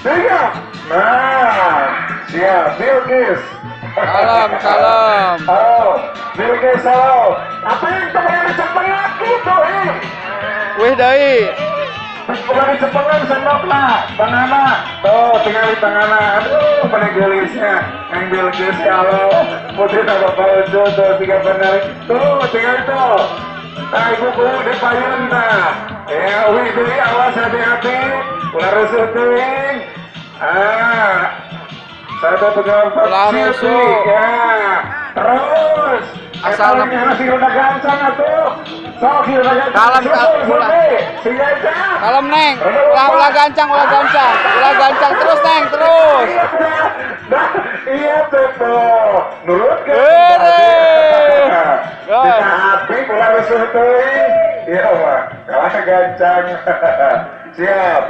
3. Nah, siap, Bilkis. Kalem, kalem. Halo, Bilkis, halo. Apa yang teman cepet gitu, eh? Wih deui. Ulah dicepengan sendokna, tangana. Tuh, tinggal di tangana. Aduh, pada geulisnya. Yang Bilkis, ya Allah. Putri sama Pak Ucu, tuh, tiga benar. Tuh, tinggal itu. Nah, ibu ku di payun, nah. Ya, wih, deui, awas hati-hati. Ulah rusuh teuing. Ah, 1, 3, 4, Ulah rusuh. Ya, terus. Asal Eta ini masih rada gancang atuh. Sok, si rada gancang. Kalem, Susul, ulah. susul, si gancang. Kalem Neng, ulah ulah gancang, ulah gancang, ulah gancang terus Neng, terus. Nah, iya tuh tuh. Nurut ke? Were. Kita api ulah rusuh teuing. Iya mah, kalah gancang. Siap.